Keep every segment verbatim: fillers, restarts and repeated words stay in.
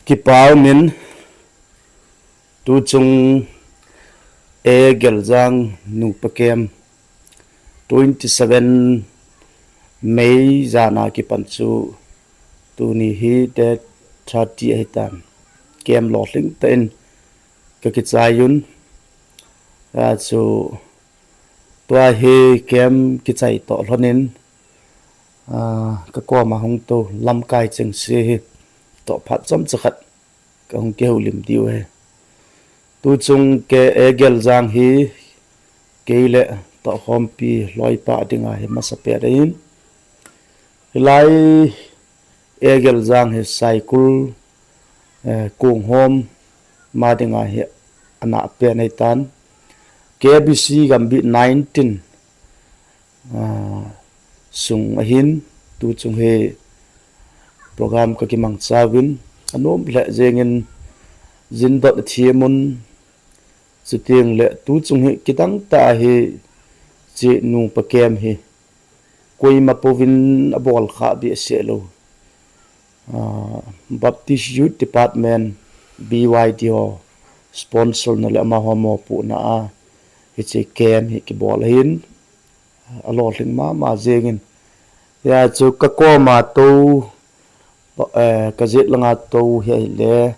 Kipah umin, tuchung A. Geljang nupa camp twenty seven May jana kipan chu tuni hi date thirty ahitan. Camp lolhing tah in kakichai un. Achu tua hi camp kichai toh lhonin, ah, kakoma hung tou lamkai chengse hi toh phat chomcha khat kahung kihoulim diu ahi. Tuchung A. Geljang hi kei le tohkhompi loipa dinga hi masapen ahin. Hilai A. Geljang hi Saikul, eh, Konghom ma dinga hi anapen ahitan. K B C Gambih nineteen, ah, sung ahin, tuchung hi program kakimangcha uvin, anom lheh jengin jindot athem un, chuteng le tuchung hi kidang tah a hiche nupa camp hi koima pouvin abol kha behseh lou. Ah, Baptist Youth Department, B Y D ho sponsor na le amaho mopohna a hiche camp hi kibol ahin, alolhing mama jengin. Hichu kakoma tou, eh, kajet langa tou hi ahile,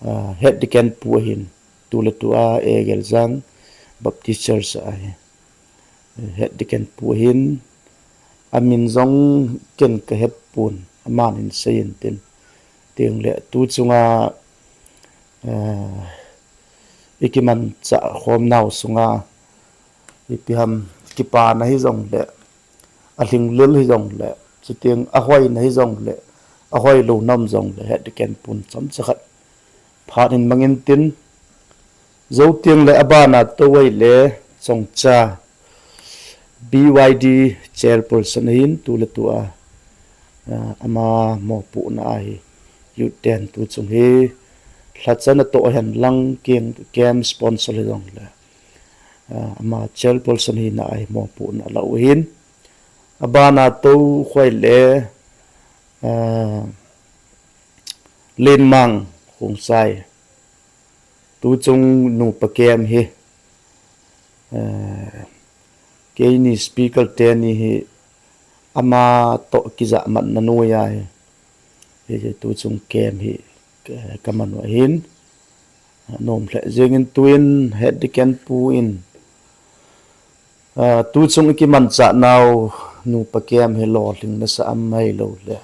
ah, Head Deacon pu ahin, tuletua A. Geljang Baptist Church a hi. Head Deacon pu ahin, amin jong ken kahepon, aman ahin seiyin tin. Chuteng le tuchunga, eh, ikimanchah khom nau sunga, ipi ham kipana hijongle, alhinglel hijongle, chuteng ahoina hijongle, ahoilou nam jongle, Head Deacon pun chomcha khat phat in mangin tin, jou teng le abana tou ahile Chongcha B Y D chairperson ahin tuletua, ah, ama mopohna a hi youth ten tuchung hi lhacha natoh hen lang keng camp sponsor hijongle, ah, ama chairperson hina a hi mopohna alau ahin. Abana tou khu ahile, ah, Lenmang Khongsai. Tuchung nupa camp hi, eh, keini speaker teni hi ama toh kijahmatna noiya hi, hi tuchung camp hi, eh, kamanu ahin. Anom lheh jengin tuin Head Deacon pu in, ah, tuchung ikimanchah nau nupa camp hi lolhing nasah am ahiloule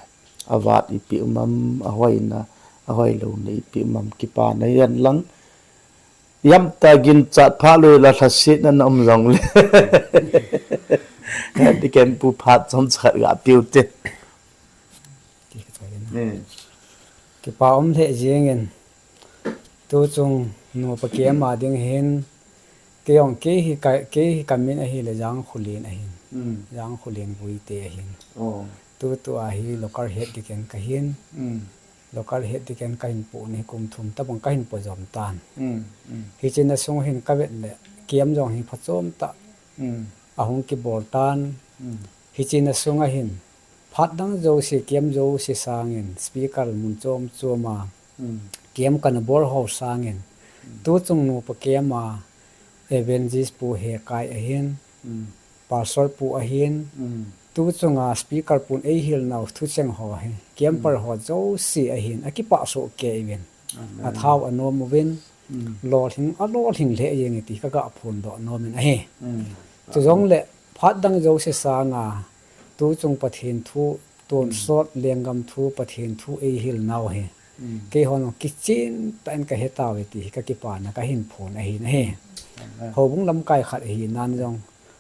avat ipi um am, ahoina, ahoilouna ipi um am, kipana hihen lang, ihamtah ginchat phat lou la lhasetna na um jongle, Head Deacon pu phat chomcha khat gapeh ute. Kipa um lheh jengin, tuchung nupa camp a ding hin, kei jong kei hi ka, kei hi kamin ahile Jangkholen ahin. Jangkholen Guite ahin. Tutua hi local Head Deacon kahin. Local Head Deacon kahin pohna hi kum thum tobang kahin po jom tan. Hiche na sung hin kavet le camp jong hi phachomtah ahung kibol tan. Hiche na sunga hin phat dang jouse, camp jouse sangin speaker mun chom choma camp kana bol ho sangin, tuchung nupa camp a evangelist pu Hekai ahin, pastor pu ahin, tuchunga speaker pun eihil nau thucheng ho hi camper ho jouse ahin, akipah soh kei uvin. Athao anom uvin, lolhing, alolhing lheh jenge ti kagah phondoh nomin ahi. Chujongle phat dang jouse sanga tuchung Pathen thu, tonsot lenggam thu, Pathen thu eihil nau hi keihon kichen tah in kahetauve ti hi kakipana kahin phon ahin ahi. Houbung lamkai khat ahinan jong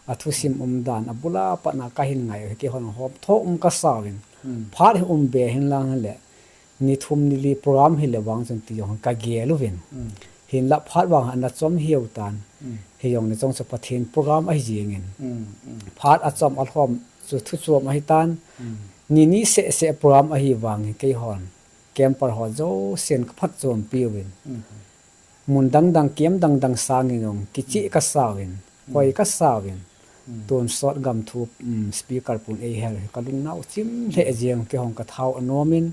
athusim umdan, abula patna kahin ngai u hi keihon hom tho um kasauvin. Phat hi umbe hinlang hile ni thum ni li program hile vang chun ti jong kagel uvin. Hinla phat vang ana chom hiu tan. Hijongle chomcha Pathen program ahi jengin, phat achom alhom chu thuchom ahitan. Ni ni seh seh program ahi vangin keihon camper ho jousen kaphatchompi uvin. mun dang dang, camp dang dang sangin jong kichih kasa uvin, koi kasa uvin. Tonsot gam thu, um, speaker pun eihil hi kalung nau chim lheh jeng, keihon kathau anom in,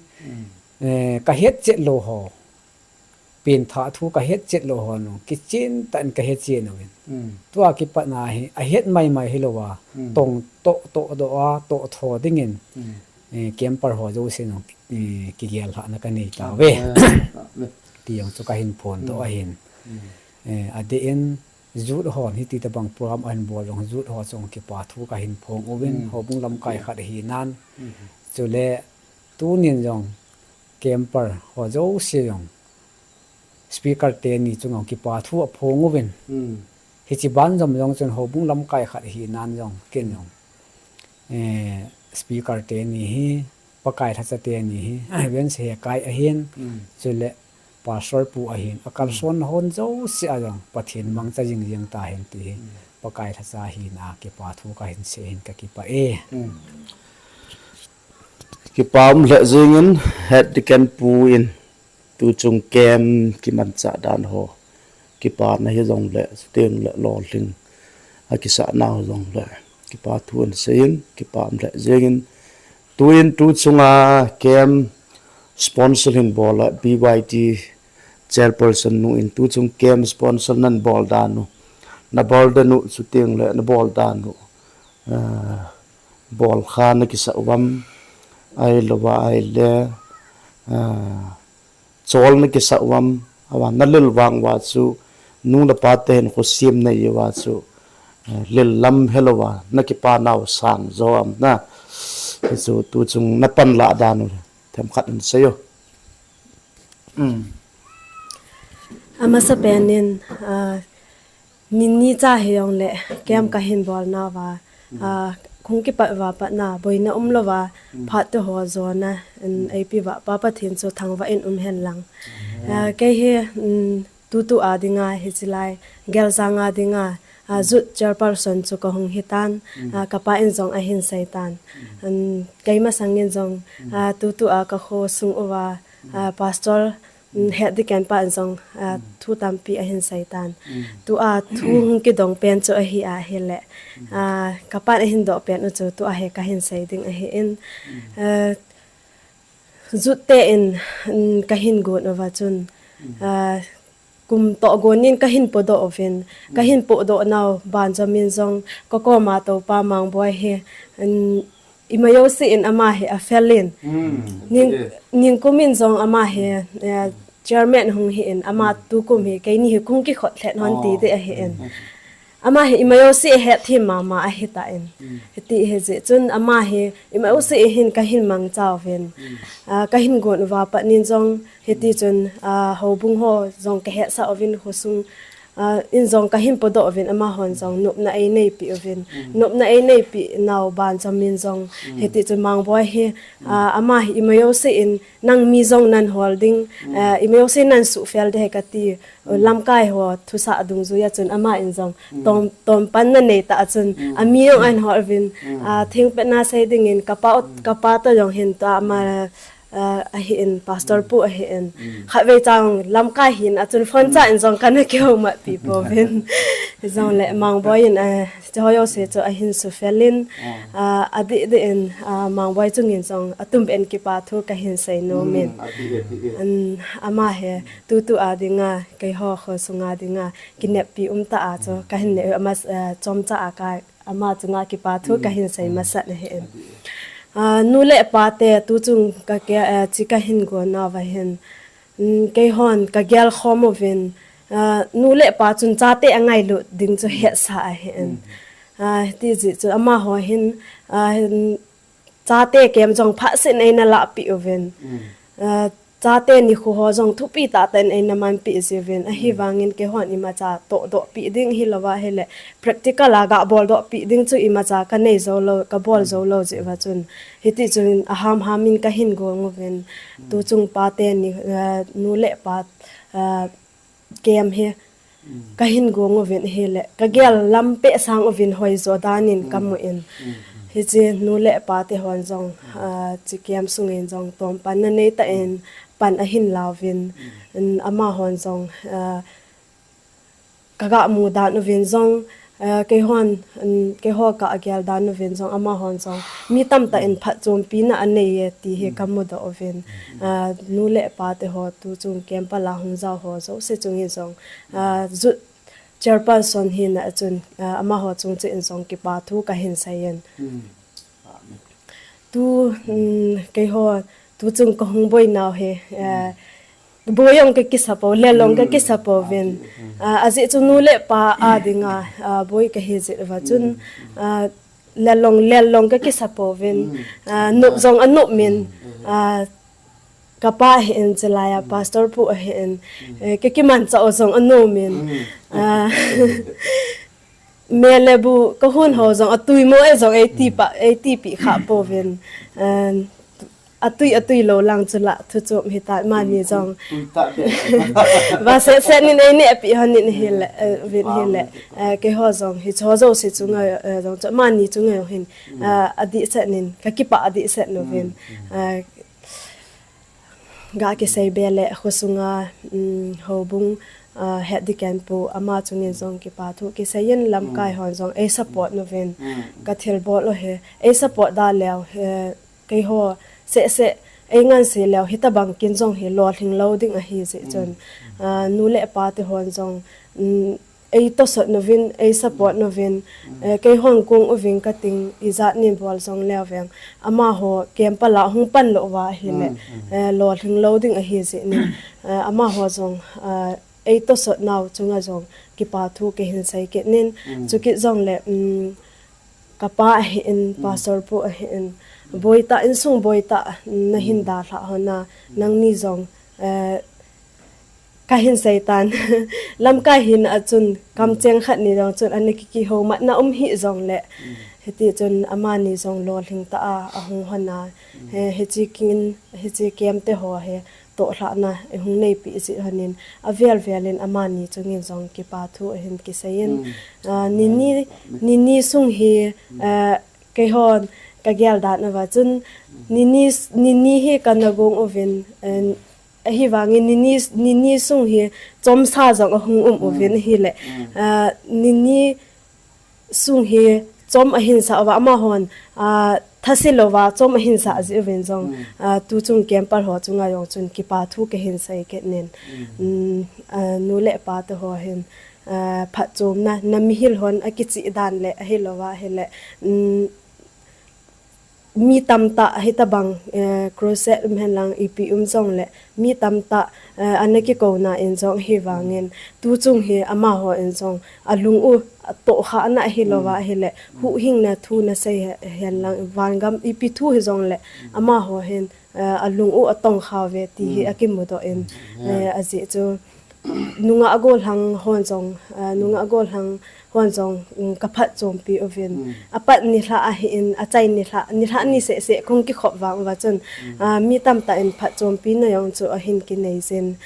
eh, kahet chet lou ho. Pengthah thu kahet chet lou ho jong kichen tah in kahet chen uvin. Tua kipat na hi, ahet maimai hilou a, tong toh toh doh a, toh tho dingin, eh, camper ho jouse jong, eh, kigel lhahna kanei tauve. Ti jong chu kahin phongdoh ahin. Eh, adeh in, youth hon hiti tabang program ahin bol jong, youth ho chunga kipa thu kahin phong uvin, houbung lamkai khat ahi nan. Chule, tunin jong, camper ho jouse jong, speaker teni chunga kipa thu aphong uvin. Hiche banjom jong chun houbung lamkai khat ahi nan jong, ken jong, eh, speaker teni hi, Pakai lhacha teni hi, Wednesday hekai ahin, chule Pastor pu ahin, akalson hon jouse a jong, Pathen mangcha jing jing tahen ti hi, Pakai lhacha hina kipa thu kahin sei hin kakipah e. Kipa um lheh jengin, Head Deacon pu in, tuchung camp kimanchah dan ho, kipana hijongle, chuteng le lolhing akisah nau jongle, kipa thu ahin seiyin, kipa um lheh jengin, tuin tuchunga camp sponsor hin bol a, B Y T chairperson nu in tuchung camp sponsor nan bol dan u, nabol dan u, chuteng le nabol dan u, eh, bol kha nakisah uvam, ahilou va ahile, eh, chol nakisah uvam, ahivang nalel vang uva chu, nu le pa te hinkho sem neiuva chu, eh, lel lam helou va, nakipa nau sang jo am na. Hichu tuchung napan lah dan u, themkhat hin seiyo. Amasapen in, ah, Ni ni cha hijongle, camp kahin bol nauva, ah, kong kipat uva patna, boina umlouva, phat te ho jona, in eipe uva, Pa Pathen chu thangvah in um hen lang. Ah, kei hi, um, tutu a dinga, hiche lai, Geljang a dinga, ah, youth chairperson chu kahung hitan, ah, kapa in jong ahin seitan. Um, kei masang in jong, ah, tutu a kakho sung uva, ah, pastor, Um, Head Deacon pa in jong, ah, thu tampi ahin seitan. Tua thu hung kidong pen chu ahi ahile. Ah, kapan ahin doh pen u chu tua hi kahin sei ding ahin. Ah, youth te in, um, kahin gon uva chun. Ah, kum toh gon in kahin podoh uvin. Kahin podoh nau banjom in jong kakoma toupa Mangboi hi, um, Ima jouse in ama hi afel in. Ning, ningkum in jong ama hi, eh, chairman hung hi in, ama tukum hi, keini hi kong kikhot lheh hon ti ding ahi in. Ama hi ima jouse ahet them mama ahitan. Hiti hi jeh chun ama hi ima jouse hin kahin mangcha uvin. Ah, kahin gon uva pat nin jong hiti chun, ah, houbung ho jong kahetsah uvin khosung Ah, in jong kahin podoh uvin, amahon jong nopna eineipi uvin. Nopna eineipi nau banjom in jong, hiti chun Mangboi hi, ah, ama hi ima jouse in nang mi jong nan hol ding, ah, ima jouse nan suhfel ding ahi kati, lamkai ho thusah dungjuia chun ama in jong tom, tom panna neitah a chun, ami jong ahin hol uvin, ah, thengpet na sei dingin kapa, kapa toh jong hin tua ama ah, ahin, pastor pu ahin. Khatvei chang lamkai hin, achun phone cha in jong kana kihoumatpi pouvin. Jongle Mangboi in, ah, chuho jouse chu ahin suhfel in, ah, adih dih in, ah, Mangboi chung in jong atum in kipa thu kahin sei nom in. An, ama hi, tutu a dinga, keiho khosung a dinga, kineppi umtah a chu, kahin nei, ama, ah, chomcha a ka, Ama chunga kipa thu kahin sei masat ahi in. Ah, nu le pa te tu chung ka ke, eh, chi kahin gon nauva hin. Mm, keihon kagel khom uvin. Ah, nu le pa chun chate angailut ding chu hetsa ahi in. Ah, hiti jeh chun amaho hin, ah, hin Chate camp jong phatseh in eina lahpeh uvin. Ah, chate nikho ho jong thupi tahtah in eina manpeh jiuvin. Ahivangin keihon imacha tohdohpeh ding hilouva ahile practical a gabol dohpeh ding chu imacha kanei joulou, kabol joulou jeh uva chun. Hiti chun aham ham in kahin gong uvin. Tu chung pa teni, ah, nu le pa, ah, camp hi kahin gong uvin ahile, kagel lam peh sang uvin hoijo danin kamu in. Hiche nu le pa te hon jong, ah, chi camp sungin jong tompanna neitah in pan ahin lauvin, in amahon jong, ah, kaga mu dan uvin jong, eh, keihon, mm, keiho kagel dan uvin jong, amahon jong mi tamtah in phatchompi na anei e ti hi kamudoh uvin. Ah, nu le pa te ho tuchung camp a la hung jao ho jouse chung in jong, ah, youth chairperson hina a chun, ah, amaho chung cheh in jong kipa thu kahin seiyin. Tu, mm, keiho tuchung kahung boi nau hi, eh, boi jong kakisa po, lel jong kakisa pouvin. Ah, ajeh chu nu le pa a dinga, ah, boi kahi jeh uva chun, ah, lel jong, lel jong kakisa pouvin. Ah, nop jong anop min. Ah, kapa ahin, chulai a pastor pu ahin, eh, kakimanchah u jong anom in. Ah, mel le bu kahon ho jong atui mo e jong eitipa, eitipi kha pouvin. Ah, atui, atui lou lang chu la thu chom hita mani jong. Tui ta be. Ba se se nin einehpi hon nin hile, eh, vin hile. Eh, keiho jong hicho jouse chunga, eh, jong chu mani chunga jong hin, ah, adih se nin, kakipa adih se nu vin. Ah, ga kisei be le khosunga, um, houbung, ah, head deacon pu ama chung in jong kipa thu kiseiyin lamkai hon jong ei support nu vin. Kathil bol u hi, ei support da leu hi, keiho seh seh, ei ngansi leu, hitabang kin jong hi lolhing lou ding ahi jeh chun. Ah, nu le pa te hon jong, um, ei tosot nu vin, ei support nu vin, eh, keihon kong uvin kating ijat nin bol jong leu veng. Amaho camp a la hung pan lou va hile, eh, lolhing lou ding ahi jeh nin, eh, amaho jong, ah, ei tosot nau chunga jong kipa thu kahin sei kit nin, chukit jong le, um, kapa ahin, pastor pu ahin, boi ta, insung boi ta, nahin dalha hon a, nangni jong, eh, kahin sei tan. Lamkai hina a chun, kamcheng khat ni jong chun, ana ki, kihoumatna um hih jong le, hiti chun amani jong lolhing ta a, ahung hon a, he, hiche kin, hiche camp te ho hi, tohlhahna, ihung neipi jeh hon in, avel vel in amani chung in jong kipa thu ahin kiseiyin. Ah, nini, nini sung hi, ah, keihon kagel dan uva chun, nini, nini hi kana gong uvin, eh, ahivangin nini, nini sung hi chomsa jong ahung um uvin ahile. Ah, nini sung hi chom ahin sa uva amahon, ah, thase louva chom ahin sa jeh uvin jong, ah, tuchung camper ho chunga jong chun kipa thu kahin sei kit nin. Um, ah, nu le pa te ho hin, ah, phatchomna, na mihil hon akichih dan le ahilouva ahile, um, mi tamtah hitabang, eh, crusade um hen lang ipi um jong le, mi tamtah, eh, ana kikouna in jong ahivangin, tuchung hi amaho in jong alung u atohkhahna ahilouva ahile, huhhingna thu nasei he, hen lang, vangam ipi thu hi jong le, amaho hin, eh, alung u atongkha uve ti hi akimudoh in, eh, ajeh chu, nungah gollhang hon jong, ah, nungah gollhang hon jong, um, kaphatchompi uvin. Apat nilhah ahin, achai nilhah, nilhah ni seh seh kong kikhop vang uva chun, ah, mi tamtah in phatchompi na jong chu ahin kinei jin.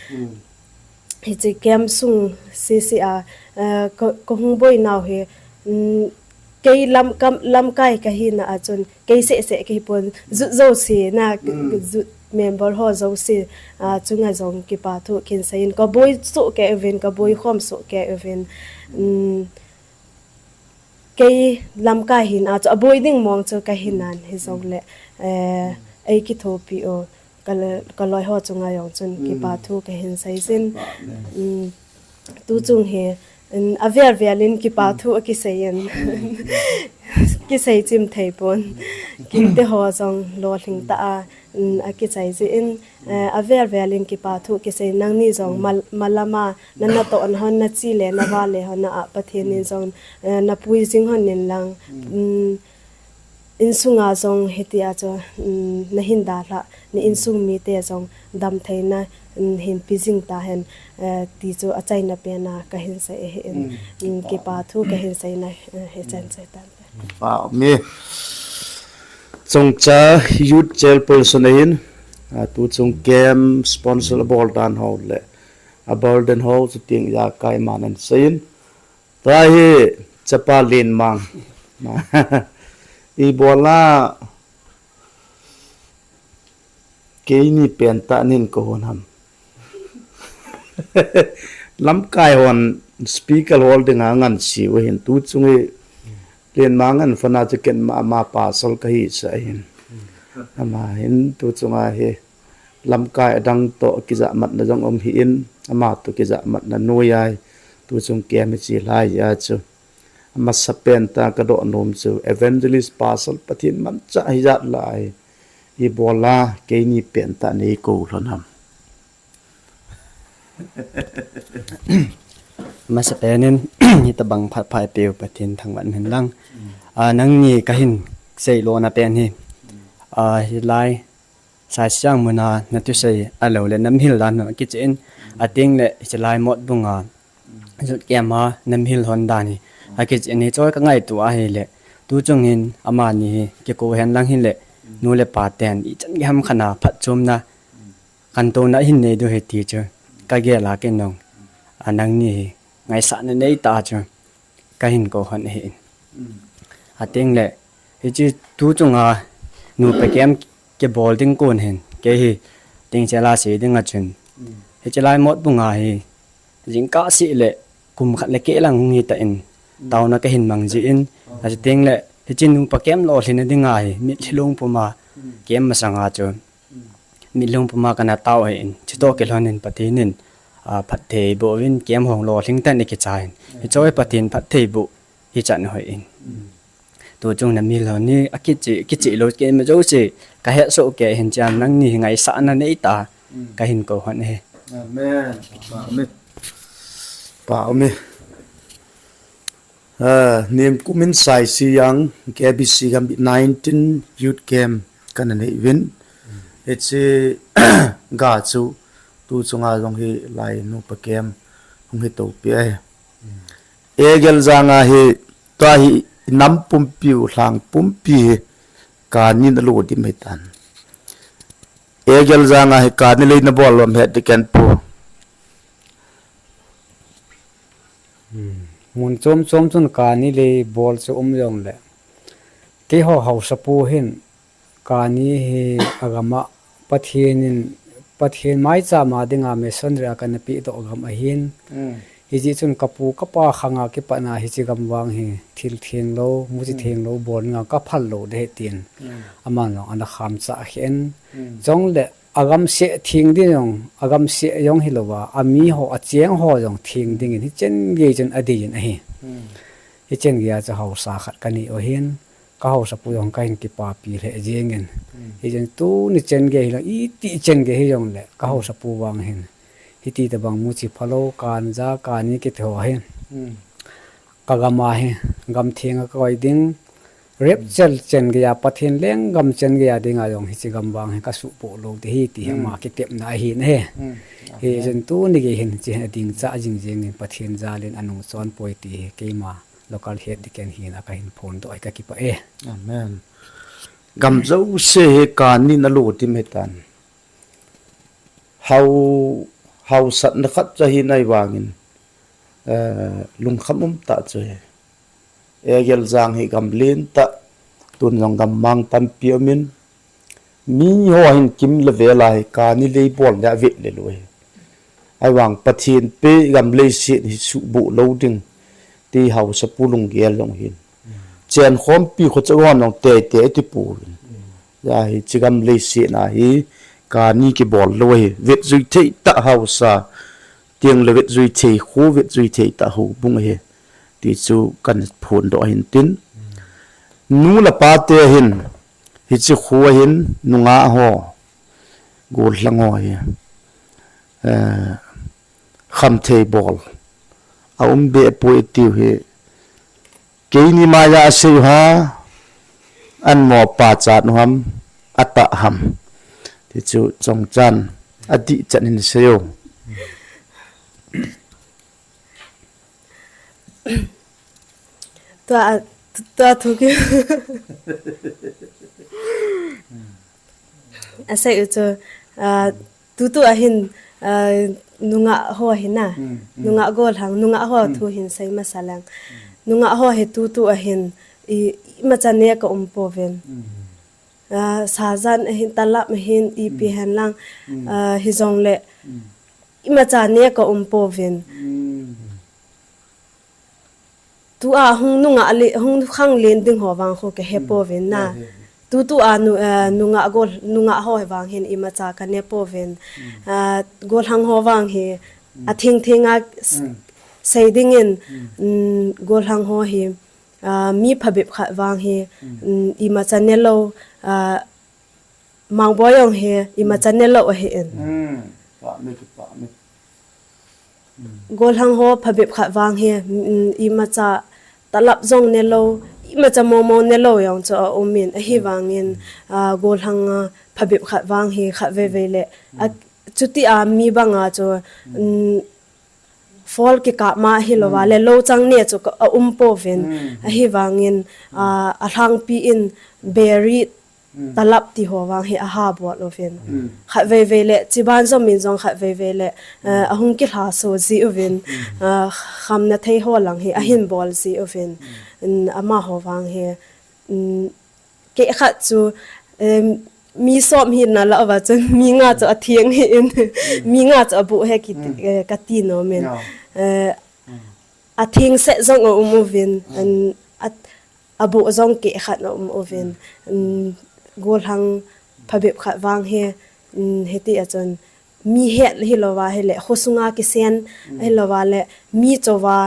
Hiche camp sung seh seh a, ah, ka, kahung boi nau hi, um, kei lam, kam, lamkai kahina a chun, kei seh seh kahi pon, youth jouse na, youth member ho jouse, ah, chunga jong kipa thu kahin seiyin, kaboi soh kei uvin, kaboi khom soh kei uvin, um, kei lamkai hina chu aboi ding mong chu kahi nan hijong le, eh, ei kithopi u, ka, kaloi ho chunga jong chun kipa thu kahin sei jin. Um, tuchung hi, um, avel vel in kipa thu akiseiyin. Kisei chim thei pon. Kinte ho jong lolhing ta a, um, akichai jin. Eh, avel vel in kipa thu kisei nangni jong mal, malama, na natoh na hon, nachi le nava le hon a Pathen in jong, eh, napui jing hon in lang. Um, Insunga jong hitia chu, um, nahin dalhah, na insung mite jong damtheina, um, hinpi jing tahen, eh, ti chu achaina pena kahin sei ahin, um, kipa thu kahin seina, eh, hichan sei tan. Wow, mi. Chongcha Youth Chairperson ahin, ah, tuchung camp sponsor abol dan ho le, abol den ho chu tiang ja kai manan seiyin. Tua hi chapa len mang. Ibola keini penta nin kahon ham. Lamkai hon speaker hol dinga ngan siu hin tu chung hi len ma ngan fana chu ken ma ama pasal ka hi sa hin. Ama hin tu chunga hi lamkai adang to kijamatna jong um hi in ama to kijamatna nuai ai tu chung kem hi chi lai a chu. Amasa pen ta ka doh nom chu evangelist pasal Pathen mancha hi jat lai. I bola keini pen ta nei ko lhon ham. Masa penin hitabang phat phai peu Pathen thangvah hen lang. A, nangni kahin sei lona pen hi. A, hilai Saisiang muna na thusei a lo le namhil dan ho kichi in a ting le hilai Motbung a jot kem a namhil hon dan hi a kichi in hi choi ka ngaitu a hi le tu chung hin amani hi kiko hen lang hi le nu le pa ten ichan gei ham khana phatchomna kan tona hin nei diu hi ti chu ka gel a ken nong a nangni hi ngaisahna nei ta chu kahin ko hon ahi in. A ting le hichi tu chunga nupa kem kibol ding kon hin kei hi ting chela sei ding a chun hichi lai Motbung a hi jingkah seh le kum khat le keh lang hung hi ta in taona kahin mang ji in a ting le hichi nupa kem lolhinna dinga hi mitlhi lungpuma kem masanga chu mitlhi lungpuma kana tao hi in chuto kilhon in Pathen in a phatthei boh in kem hong lolhing tan i kicha in hichoi Pathen phatthei boh hi chan hoi in tu chung namhil hon hi a kichi kichi lo keima jouse ka hesoh kei hin chiam nangni hi ngaisahna nei ta kahin ko hon hi. Amen. Pa umi. Pa umi. Ah, nim kumin Saisiang K B C Gambih nineteen Youth Camp kana nei uvin. Hichi ga chu tu chunga jong hi lai nupa kem hung hi topi ai. Egeljang a hi tua hi nam pumpi u lhang pumpi hi kani na lo dim hi tan. Egeljang a hi kani lei na bol lom het di ken pu. Mun chom chom chun kani lei bol chu um jong le keiho haosapu hin kani hi agam a Pathen in Pathen maicham a dinga missionary a kana pehdoh gam ahin. Hijeh chun kapu kapa khanga kipatna hichi gam vang hi thil theng lou, muchi theng lou, bol nga kaphal lou de he tin. Aman jong ana khamcha khen. Jong le agam seh theng ding jong, agam seh jong hilouva, ami ho, acheng ho jong theng dingin hichen gei chun adei in ahi. Hichen gei a chu haosa khat kanei u hin. Ka haosapu jong kahin kipapi lheh jengin. Hichun tuni chen gei hilou, iti chen gei hijong le ka haosapu vang hin hiti tabang muchi phalou, kanja, kani kiti ho hin. Ka gam a hi, gam theng a ka koi ding. Rapture chen gei a Pathen lenggam chen gei a dinga jong hichi gam vang hi ka suhboh lou ti hi ti hi ama kitepna ahin ahi. Hichun tuni gei hin chi hi ading cha jing jengin Pathen jalin anung chon poi ti hi keima local head deacon hina kahin phondoh ahi, ka kipah e. Amen. Gam jouse hi kani na lo dim hitan. Hao, haosatna khat chu ahi nai vangin, eh, lungkham um tah chu ahi. Egeljang hi gam lentah, tun jong gammang tampi umin, miho hin kim le vel a hi kani lei bol le avet le lou ahi. Ahivang Pathen peh gam leiset hi suhboh lou ding ti haosapu lunggel jong hin. Chenkhompi kho chu hon jong teitei ti pouvin. Ahi, hichi gam leiset a hi kani kibol lou ahi. Vetjui thei tah haosa, tiang le vetjui thei kho, vetjui thei tah houbung ahi. Ti chu kahin phondoh ahin tin. Nu le pa te hin, hichi kho a hin, nungah ho, gollhang ho hi, eh, khamthei bol aum behpoi tiu hi. Keini maiya asei u ham, anmo pachat u ham, atah ham. Ti chu chomchan, adih chan in sei u. Tua, tua thu ki. Asei u chu, ah, tutu a hin, ah, nungah ho hin a. Nungah gollhang, nungah ho thu hin sei masa leng. Nungah ho hi tutu a hin, i, imacha neh ka um pouvin. Ah, sajan a hin, talap a hin, ipi hen lang, ah, hijong le, Imacha ne ka um pouvin. Tua hung nungah le, hung khang len ding ho vang khu ka he pouvin na. Tutua nu, eh, nungah gol, nungah ho vang hin imacha ka ne pouvin. Ah, golhang ho vang hi a thing thing a s-, sei dingin, mm, golhang ho hi, ah, mi phabep khat vang hi, mm, imacha ne lou, ah, Mangboi jong hi imacha ne lou ahi in. Golhang ho phabep khat vang hi, mm, imacha talap jong ne lou, imacha momo ne lou jong chu a um in, ahivangin, ah, golhang, ah, phabep khat vang hi khat vei vei le, a, chuti a mi banga chu, mm, fall kikap ma hilou va le, lou chang ne chu ka, a um pouvin. Ahivangin, ah, a lhangpi in beri talap ti ho vang hi aha bol uvin. Khat vei vei le, chiban jom in jong khat vei vei le, eh, ahung kilha so ji uvin, eh, khamna thei ho lang hi ahin bol ji uvin. Mm, amaho vang hi, mm, kei khat chu, em, mi som hi na la va chun mi nga chu a thing hi in, mi nga chu a bu he ki, eh, ka ti nom in. Eh, a thing set jong a um uvin, an, a, a bu jong kei khat a um uvin, an, golhang phabep khat vang hi, an, hiti a chun mi het hilou va hile, khosunga kisen hilou va le, mi chova,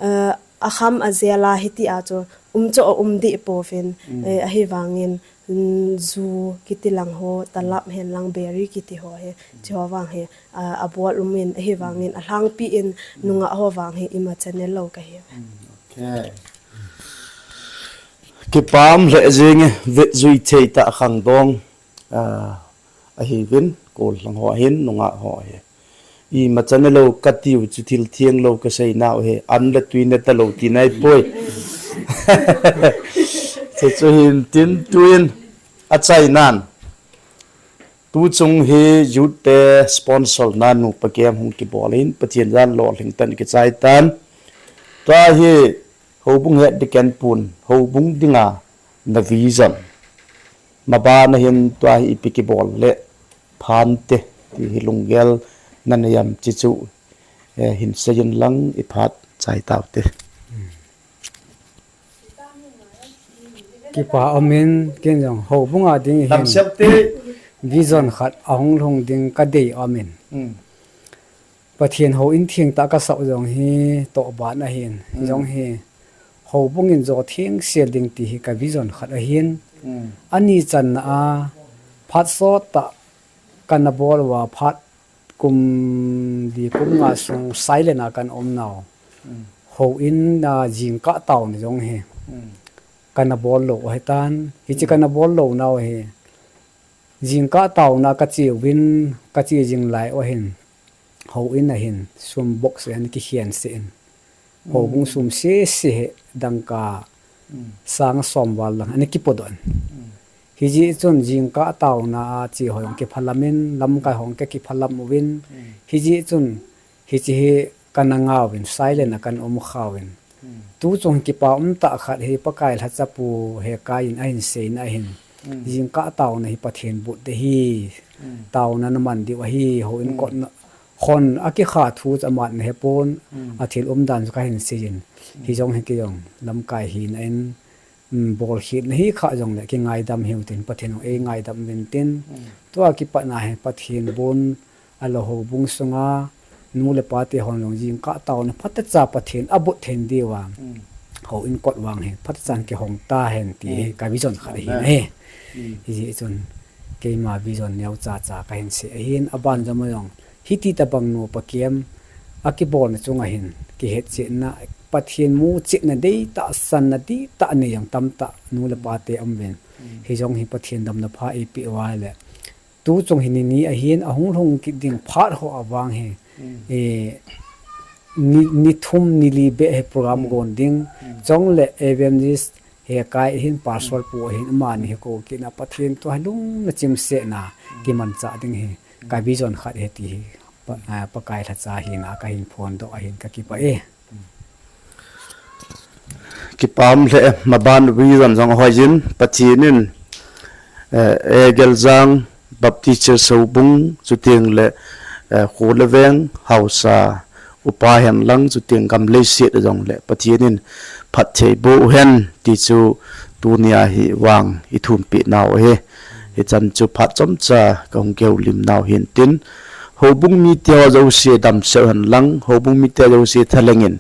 eh, a kham a jel a hiti a chu, um chu a um deh pouvin, eh, ahivangin, mm, ju kiti lang ho, talap hen lang beri kiti ho hi, chi ho vang hi, a, a bol um in, ahivangin, a lhangpi in, nungah ho vang hi, imacha ne lou ka hi. Okay. Kipah um lheh jing e, vet jui thei tah khangdong, ah, ahiuvin, golhang ho ahin, nungah ho ahi. Imacha ne lou ka tiu chu thil theng lou ka sei nau hi, an le tui ne ta lou ti nai poi. Chu chu hin tin tuin a chai nan. Tu chung hi youth te sponsor na nupa camp hung kibol in, Pathen jan lolhing tah in kichai tan. Tua hi houbung het ding ken pun, houbung dinga na vision. Maban a hin tua hi ipi kibol le phan te, ti hi lunggel na nei am chi chu, eh, hin seiyin lang i phat chai tau te. Kipah um in, ken jong houbung a ding hin vision khat ahung lhung ding ka dei um in. Pathen houin thengtah ka sah jong hi tohban ahin. Jong hi houbung in jo thengsel ding ti hi ka vision khat ahin. Ani channa a phat sot tah kana bol uva phat kum li kum nga sung silent a kan um nau. Houin a jingkah taona jong hi kana bol lou ahi tan. Hichi kana bol lou nau hi jingkah taona ka che uvin, ka che jing lai u ahin. Houin a hin sum box a hin kikhen seh in. Houbung sum sese hi dangka sang som val lang ana kipodoh in. Hijeh chun jingkah taona a che ho jong kiphalam in, lamkai ho jong ka kiphalam uvin. Hijeh chun hichi hi kana ngah uvin, silent a kan um kha uvin. Tu chung kipah um tah khat hi Pakai lhacha pu Hekai in ahin seina ahin. Jingkah taona hi Pathen but ding ahi. Taona na man diu ahi, houin kotna hon a kikha thu chu aman na he pon, a thil umdan chu ka hin seiyin. Hijong hi kei jong lamkai hina in, um, bolkhetna hi kha jongle kingaidam hiu tin, Pathen hung eingaidam uvin tin. Tua kipat na hi Pathen bon a lo houbung sunga nu le pa te hon jong jingkah taona phatecha Pathen abut thei diu a. Houin kot vang hi phatecha kihong ta hen ti hi ka vision khat ahi. Hijeh chun keima vision neocha cha ka hin sei ahin, aban jom jong hiti tabang nupa camp a kibolna chunga hin kihetchetna, Pathen muchetna dei tahsanna dei tah nei jong tamtah nu le pa te um uvin. Hijong hi Pathen damna pha eipeh uva le. Tu chung hi ni ni ahin, ahung lhung kit ding phat ho avang hi, eh, ni, ni thum ni li beh hi program gon ding. Chong le evangelist Hekai ahin, pastor pu ahin, amani hi kou kit na Pathen thu hi lungna chimsetna kimanchah ding hi ka vision khat ahi ti hi Pa, ah, Pakai lhacha hina ka hin phondoh ahin ka kipah e. Kipah um lheh e, maban vision jong hoi jin, Pathen in, eh, Egeljang Baptist Church Houbung, chuteng le Eh, kho le veng haosa upa hen lang, chuteng gam leiset a jong le Pathen in phatthei boh hen ti chu tunia hi vang i thumpi nau ahi. Hichan chu phat chomcha ka hung kihoulim nau hin tin, houbung mite ho jouse damsel hen lang, houbung mite jouse thalheng in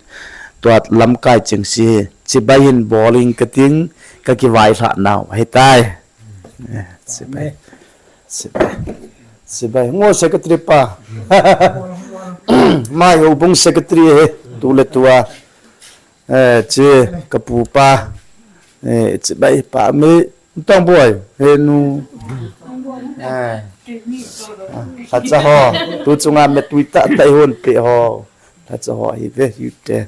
tua lamkai chengse hi chibai hin bol in ka ting, ka kivailhah nau ahitai. Eh, chibai. Chibai. Chibai. Ngo secretary pa. Mai houbung secretary he. Tu le tua. Eh, chi ka pu pa. Eh, chibai pa mi. Tong boy. He nu. Eh. Hacha ho. Tu chunga me tui ta ta hon pe ho. Hacha ho hi ve hi te.